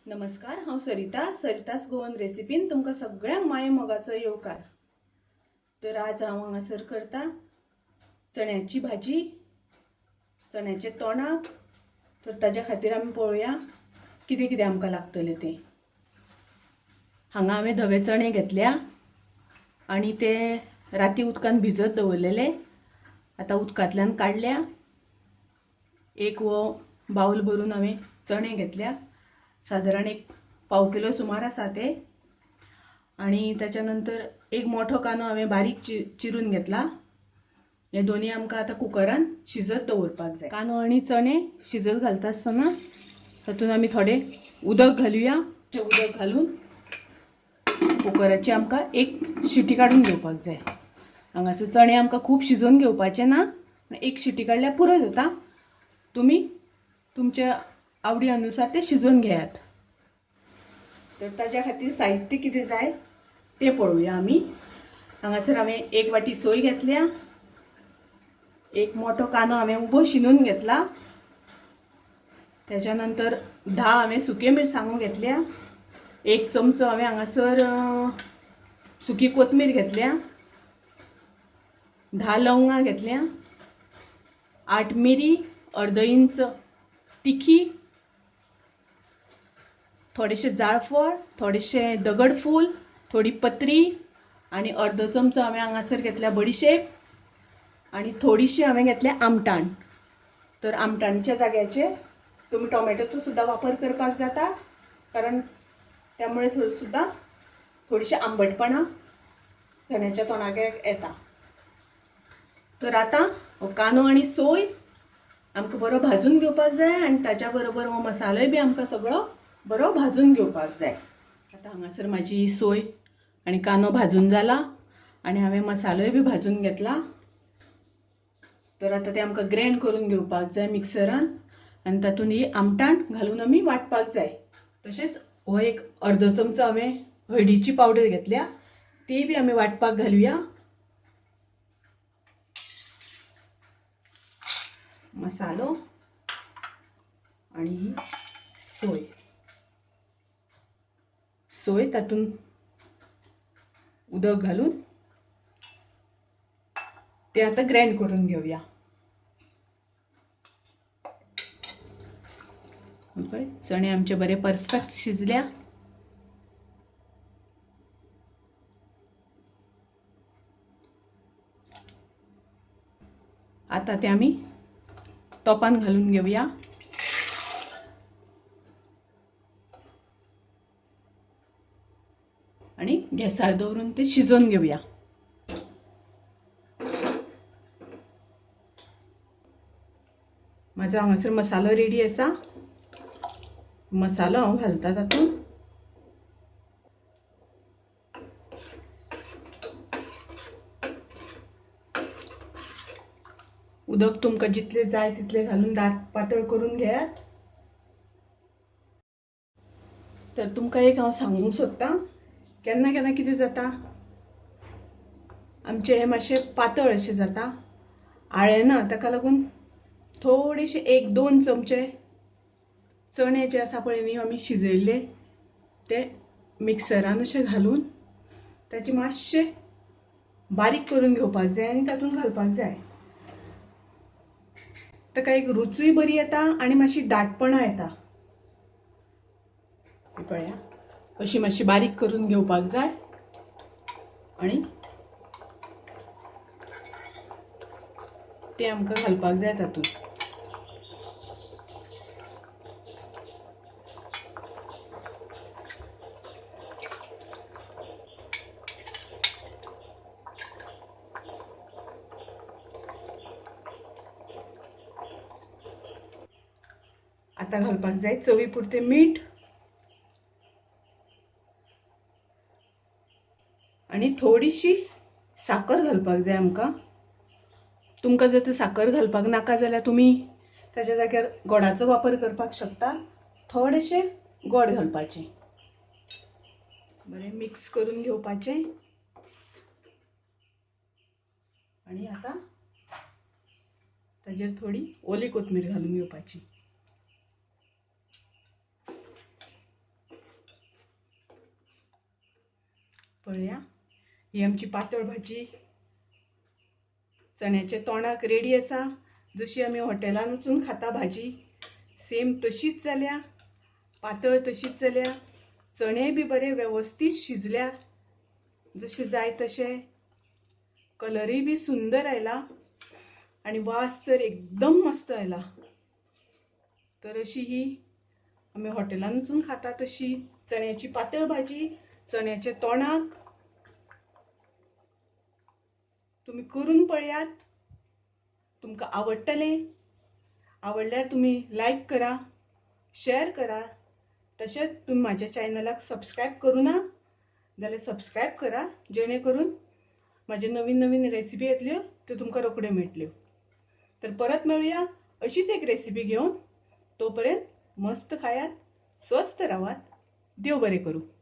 नमस्कार, हांव सरिता, सरितास गोवन रेसिपीन तुमकां सगळ्यांक माये मोगाचो येवकार। तर आज हांव हांगासर करता चण्याची भाजी, चण्याचे तोणाक। तर ताज्या खातीर आमी पळोवया कितें कितें आमकां लागतलें तें। हांगा हांवें धवे चणे घेतल्या आनी ते राती उदकान भिजत दवरलेले, आतां उदकांतल्यान काडल्या। एक वो बाउल भरून हांवें चणे घेतल्या, सादारण एक पाव किलो सुमार आसा ते। आनी ताच्या नंतर एक मोठो कांदो हांवें बारीक चिरून घेतला। हे दोनी आमकां आतां कुकरान शिजत दवरपाक जाय। कांदो आनी चणे शिजत घालता आसतना तातूंत आमी थोडें उदक घालुया। उदक घालून कुकराची आमकां एक शिटी काडून घेवपाक जाय। हांगासर चणे आमकां खूब शिजोवन घेवपाचे ना, एक शिटी काडल्यार पुरो जाता। तुमी तुमच्या आवडी अनुसार ते शिजोवन घेयात। तर ताज्या खातीर साहित्य कितें जाय तें पळोवया आमी। हांगासर हांवें एक वाटी सोय घेतल्या, एक मोठो कांदो हांवें उबो शिनून घेतला, त्याच्या नंतर 10 हांवें सुके मिरसांगो घेतल्या, एक चमचो हांवें हांगासर सुकी कोथमीर घेतल्या, 10 लवंगां घेतल्या, 8 मिरी, अर्द इंच तिखी, थोडेशे जाळफळ, थोडेशे दगडफूल, थोडी पत्री आनी अर्दो चमचो हांवें हांगासर घेतल्या बडिशेप आनी थोडीशी हांवें घेतल्या आमटाण। तर आमटाणीच्या जाग्याचेर तुमी टोमॅटोचो सुद्दां वापर करपाक जाता, कारण त्यामुळे थोडी सुद्दां थोडीशी आंबटपणा चण्याच्या तोणाक येता। तर आतां हो कांदो आनी सोय आमकां बरो भाजून घेवपाक जाय आनी ताच्या बरोबर हो मसालोय बी आमकां सगळो बरो भाजून घेवपाक जाय। आतां हांगासर म्हाजी सोय आनी कांदो भाजून जाला आनी हांवें मसालोय बी भाजून घेतला। तर आतां ते आमकां ग्रायंड करून घेवपाक जाय मिक्सरान आनी तातूंत ही आमटाण घालून आमी वांटपाक जाय। तशेंच हो एक अर्दो चमचो हांवें हळदीची पावडर घेतल्या, ती बी आमी वांटपाक घालुया। मसालो आनी ही सोय, सोय तातूंत उदक घालून ते आतां ग्रायंड करून घेवया। चणे आमचे बरे परफेक्ट शिजल्या। आतां ते आमी तोपान घालून घेवया। आनी गॅसार दवरून ते शिजोवन घेवया। म्हाजो हांगासर मसालो रेडी आसा। मसालो हांव घालता तातूंत। उदक तुमकां जितलें जाय तितलें घालून दाट पातळ करून घेयात। तर तुमकां एक हांव सांगूंक सोदतां, केन्ना केन्ना कितें जाता आमचें हें मातशें पातळ अशें जाता, आळेना, ताका लागून थोडेशे 1-2 चमचे चणे जे आसा पळय न्ही आमी शिजयल्ले ते मिक्सरान अशें घालून ताचे मातशे बारीक करून घेवपाक जाय आनी तातूंत घालपाक जाय। ताका एक रुचूय बरी येता आनी मातशी दाटपणा येता। पळया अशी मातशी बारीक करून घेवपाक जाय आनी ते आमकां घालपाक जाय तातूंत। आतां घालपाक जाय चवी पुरतें मीठ आनी थोडीशी साकर घालपाक जाय आमकां। तुमकां जर साकर घालपाक नाका जाल्यार तुमी ताच्या जाग्यार गोडाचो वापर करपाक शकता। थोडेशें गोड घालपाचें, बरें मिक्स करून घेवपाचें आनी आतां ताजेर थोडी ओली कोथमीर घालून घेवपाची। पळया ही आमची पातळ भाजी चण्याचे तोंडाक रेडी आसा. जशी आमी हॉटेलान वचून खाता भाजी सेम तशीच जाल्या, पातळ तशीच जाल्या, चणे बी बरे वेवस्थीत शिजल्या जशे जाय तशे, कलरूय बी सुंदर आयला आनी वास तर एकदम मस्त आयला. तर अशी ही आमी हॉटेलान वचून खाता तशी चण्याची पातळ भाजी चण्याचे तोंडाक तुमी करून पळयात. तुमकां आवडटलें. आवडल्यार तुमी लायक करा, शेअर करा, तशेंच तुमी म्हाज्या चॅनलाक सबस्क्रायब करूं ना जाल्यार सबस्क्रायब करा, जेणे करून म्हाजे नवीन नवीन रेसिपी येतल्यो त्यो तुमकां रोखड्यो मेळटल्यो. तर परत मेळुया अशीच एक रेसिपी घेवन. तोपर्यंत मस्त खायात, स्वस्थ रावात. देव बरें करूं.